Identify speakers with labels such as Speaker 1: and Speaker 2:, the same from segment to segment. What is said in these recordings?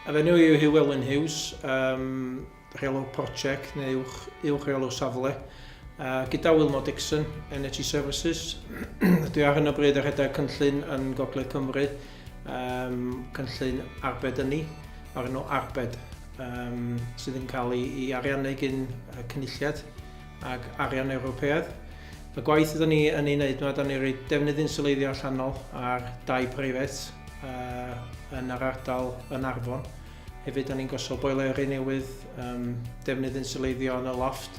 Speaker 1: A fy enw i yw Huw Elwyn Hughes, um, rheolwr prosiect neu uwch, uwch rheolwr safle, uh, gyda Wilmot Dixon Energy Services. Dwi ar hyn o bryd yn rhedeg cynllun yn Gogledd Cymru, um, cynllun Arbed Ynni, o'r enw Arbed, um, sydd yn cael ei, ei ariannu gyn y Cynulliad ac arian Ewropeaidd. Y gwaith ydyn ni yn ei wneud, mae da ni'n rhoi defnydd insuleiddio allanol ar dai preifat, uh, yn yr ardal yn Arfon. Hefyd, da ni'n gosod boileri newydd, um, defnydd insuleiddio yn y loft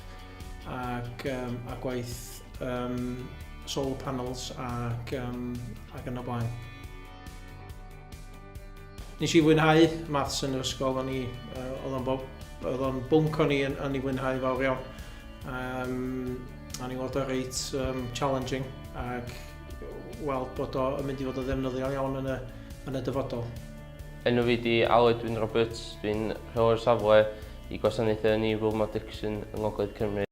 Speaker 1: ac, um, a gwaith um, solar panels ac, um, ac yn y blaen. Nes i fwynhau maths yn yr ysgol, o'n i, uh, oedd o'n bob, oedd o'n bwnc o'n i yn, o'n i fwynhau fawr iawn. Um, o'n i'n weld o reit um, challenging ac weld bod o yn mynd i fod yn ddefnyddiol iawn yn y, yn y dyfodol.
Speaker 2: Enw fi di Aled Wyn Roberts, dwi'n rheolwr safle i gwasanaethau ynni Wilmot Dixon yng Ngogledd Cymru.